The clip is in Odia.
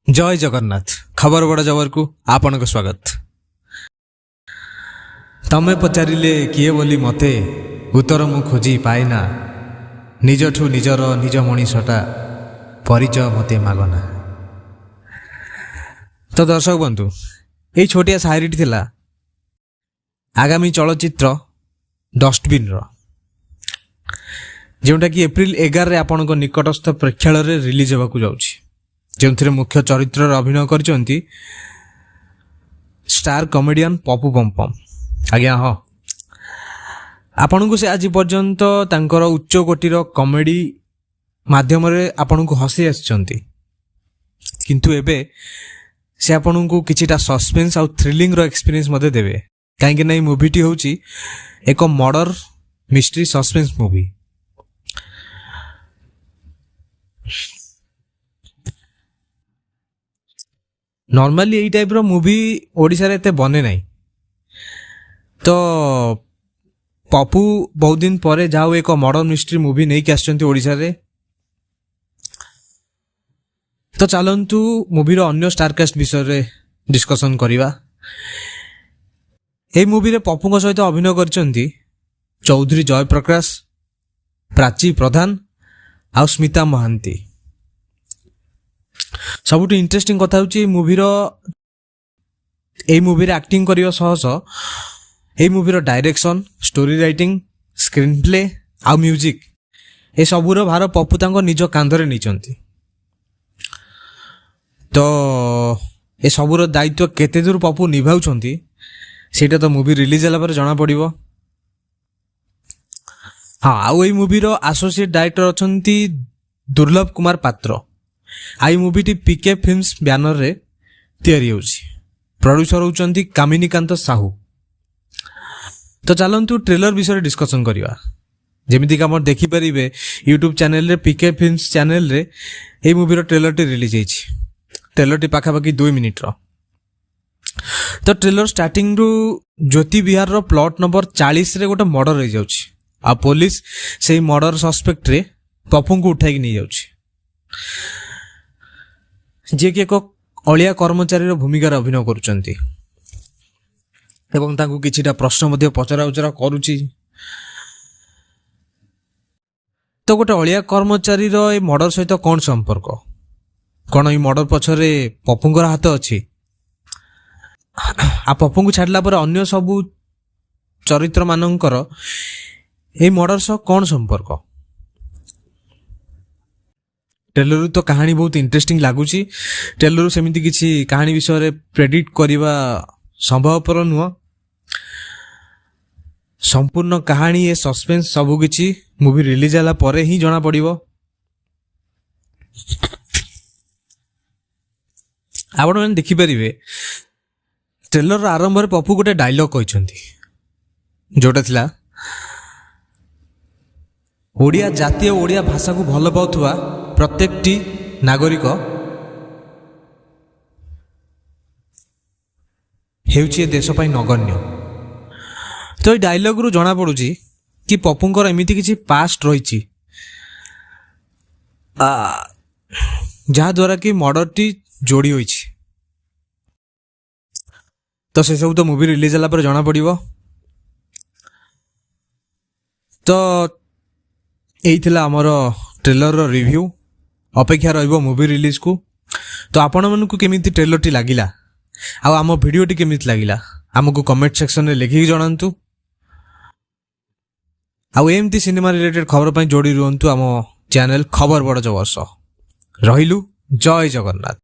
ଜୟ ଜଗନ୍ନାଥ। ଖବର ବଡ଼ ଜବରକୁ ଆପଣଙ୍କ ସ୍ୱାଗତ। ତମେ ପଚାରିଲେ କିଏ ବୋଲି ମତେ, ଉତ୍ତର ମୁଁ ଖୋଜି ପାଏନା। ନିଜଠୁ ନିଜର ନିଜ ମଣିଷଟା ପରିଚୟ ମୋତେ ମାଗନା। ତ ଦର୍ଶକ ବନ୍ଧୁ, ଏଇ ଛୋଟିଆ ସାୟରୀଟି ଥିଲା ଆଗାମୀ ଚଳଚ୍ଚିତ୍ର ଡଷ୍ଟବିନ୍ର, ଯେଉଁଟାକି ଏପ୍ରିଲ 11ରେ ଆପଣଙ୍କ ନିକଟସ୍ଥ ପ୍ରେକ୍ଷାଳୟରେ ରିଲିଜ୍ ହେବାକୁ ଯାଉଛି, ଯେଉଁଥିରେ ମୁଖ୍ୟ ଚରିତ୍ରରେ ଅଭିନୟ କରିଛନ୍ତି ଷ୍ଟାର କମେଡ଼ିଆନ୍ ପପୁ ପମ୍ପମ୍। ଆଜ୍ଞା ହଁ, ଆପଣଙ୍କୁ ସେ ଆଜି ପର୍ଯ୍ୟନ୍ତ ତାଙ୍କର ଉଚ୍ଚ କୋଟିର କମେଡ଼ି ମାଧ୍ୟମରେ ଆପଣଙ୍କୁ ହସେଇ ଆସିଛନ୍ତି, କିନ୍ତୁ ଏବେ ସେ ଆପଣଙ୍କୁ କିଛିଟା ସସ୍ପେନ୍ସ ଆଉ ଥ୍ରିଲିଂର ଏକ୍ସପିରିଏନ୍ସ ମଧ୍ୟ ଦେବେ, କାହିଁକି ନା ଏଇ ମୁଭିଟି ହେଉଛି ଏକ murder mystery suspense movie. Normally ଏଇ ଟାଇପ୍ର ମୁଭି ଓଡ଼ିଶାରେ ଏତେ ବନେ ନାହିଁ। ତ ପପୁ ବହୁତ ଦିନ ପରେ ଯାଉ ଏକ ମର୍ଡର ମିଷ୍ଟ୍ରି ମୁଭି ନେଇକି ଆସିଛନ୍ତି ଓଡ଼ିଶାରେ। ତ ଚାଲନ୍ତୁ, ମୁଭିର ଅନ୍ୟ ଷ୍ଟାରକାଷ୍ଟ ବିଷୟରେ ଡିସ୍କସନ୍ କରିବା। ଏହି ମୁଭିରେ ପପୁଙ୍କ ସହିତ ଅଭିନୟ କରିଛନ୍ତି ଚୌଧୁରୀ ଜୟପ୍ରକାଶ, ପ୍ରାଚୀ ପ୍ରଧାନ ଆଉ ସ୍ମିତା ମହାନ୍ତି। ସବୁଠୁ ଇଣ୍ଟରେଷ୍ଟିଂ କଥା ହେଉଛି, ଏଇ ମୁଭିରେ ଆକ୍ଟିଂ କରିବା ସହ ସହ ଏଇ ମୁଭିର direction, story writing, screen play ଆଉ ମ୍ୟୁଜିକ୍, ଏସବୁର ଭାର ପପୁ ତାଙ୍କ ନିଜ କାନ୍ଧରେ ନେଇଛନ୍ତି। ତ ଏସବୁର ଦାୟିତ୍ୱ କେତେ ଦୂର ପପୁ ନିଭାଉଛନ୍ତି, ସେଇଟା ତ ମୁଭି ରିଲିଜ୍ ହେଲା ପରେ ଜଣାପଡ଼ିବ। ହଁ, ଆଉ ଏଇ ମୁଭିର ଆସୋସିଏଟ୍ ଡାଇରେକ୍ଟର ଅଛନ୍ତି ଦୁର୍ଲଭ କୁମାର ପାତ୍ର। ଆଉ ଏଇ ମୁଭିଟି ପିକେ ଫିଲ୍ମସ୍ ବ୍ୟାନରରେ ତିଆରି ହେଉଛି। ପ୍ରଡ୍ୟୁସର ହେଉଛନ୍ତି କାମିନୀକାନ୍ତ ସାହୁ। ତ ଚାଲନ୍ତୁ, ଟ୍ରେଲର ବିଷୟରେ ଡିସ୍କସନ୍ କରିବା। ଯେମିତିକି ଆପଣ ଦେଖିପାରିବେ, ୟୁଟ୍ୟୁବ୍ ଚ୍ୟାନେଲରେ, ପିକେ ଫିଲ୍ମସ୍ ଚ୍ୟାନେଲରେ ଏଇ ମୁଭିର ଟ୍ରେଲରଟି ରିଲିଜ୍ ହେଇଛି। ଟ୍ରେଲରଟି ପାଖାପାଖି 2 ମିନିଟ୍ର। ତ ଟ୍ରେଲର ଷ୍ଟାର୍ଟିଂରୁ ଜ୍ୟୋତି ବିହାରର ପ୍ଲଟ୍ ନମ୍ବର 40ରେ ଗୋଟେ ମର୍ଡର ହେଇଯାଉଛି ଆଉ ପୋଲିସ ସେଇ ମର୍ଡର ସସ୍ପେକ୍ଟରେ ପପୁଙ୍କୁ ଉଠାଇକି ନେଇଯାଉଛି, ଯିଏକି ଏକ ଅଳିଆ କର୍ମଚାରୀର ଭୂମିକାରେ ଅଭିନୟ କରୁଛନ୍ତି ଏବଂ ତାଙ୍କୁ କିଛିଟା ପ୍ରଶ୍ନ ମଧ୍ୟ ପଚରା ଉଚରା କରୁଛି। ତ ଗୋଟେ ଅଳିଆ କର୍ମଚାରୀର ଏ ମର୍ଡର ସହିତ କ'ଣ ସମ୍ପର୍କ? କ'ଣ ଏଇ ମର୍ଡର ପଛରେ ପପୁଙ୍କର ହାତ ଅଛି? ଆଉ ପପୁଙ୍କୁ ଛାଡ଼ିଲା ପରେ ଅନ୍ୟ ସବୁ ଚରିତ୍ରମାନଙ୍କର ଏଇ ମର୍ଡର ସହ କ'ଣ ସମ୍ପର୍କ? ଟ୍ରେଲରରୁ ତ କାହାଣୀ ବହୁତ ଇଣ୍ଟରେଷ୍ଟିଂ ଲାଗୁଛି। ଟ୍ରେଲରରୁ ସେମିତି କିଛି କାହାଣୀ ବିଷୟରେ ପ୍ରେଡିକ୍ଟ କରିବା ସମ୍ଭବପର ନୁହଁ। ସମ୍ପୂର୍ଣ୍ଣ କାହାଣୀ, ଏ ସସ୍ପେନ୍ସ ସବୁକିଛି ମୁଭି ରିଲିଜ୍ ହେଲା ପରେ ହିଁ ଜଣାପଡ଼ିବ। ଆପଣମାନେ ଦେଖିପାରିବେ, ଟ୍ରେଲରର ଆରମ୍ଭରେ ପପୁ ଗୋଟେ ଡାଇଲଗ୍ କହିଛନ୍ତି, ଯୋଉଟା ଥିଲା, "ଓଡ଼ିଆ ଜାତି ଓ ଓଡ଼ିଆ ଭାଷାକୁ ଭଲ ପାଉଥିବା ପ୍ରତ୍ୟେକଟି ନାଗରିକ ହେଉଛି ଏ ଦେଶ ପାଇଁ ନଗଣ୍ୟ।" ତ ଏଇ ଡାଇଲଗ୍ରୁ ଜଣାପଡ଼ୁଛି କି ପପୁଙ୍କର ଏମିତି କିଛି ପାଷ୍ଟ ରହିଛି, ଯାହାଦ୍ୱାରା କି ମର୍ଡରଟି ଯୋଡ଼ି ହୋଇଛି। ତ ସେସବୁ ତ ମୁଭି ରିଲିଜ୍ ହେଲା ପରେ ଜଣାପଡ଼ିବ। ତ ଏଇ ଥିଲା ଆମର ଟ୍ରେଲରର ରିଭ୍ୟୁ। ଅପେକ୍ଷା ରହିବ ମୁଭି ରିଲିଜ୍କୁ। ତ ଆପଣମାନଙ୍କୁ କେମିତି ଟ୍ରେଲରଟି ଲାଗିଲା ଆଉ ଆମ ଭିଡ଼ିଓଟି କେମିତି ଲାଗିଲା, ଆମକୁ କମେଣ୍ଟ ସେକ୍ସନରେ ଲେଖିକି ଜଣାନ୍ତୁ। ଆଉ ଏମିତି ସିନେମା ରିଲେଟେଡ୍ ଖବର ପାଇଁ ଯୋଡ଼ି ରୁହନ୍ତୁ ଆମ ଚ୍ୟାନେଲ ଖବର ବଡ଼ ଜବର ସହ। ରହିଲୁ, ଜୟ ଜଗନ୍ନାଥ।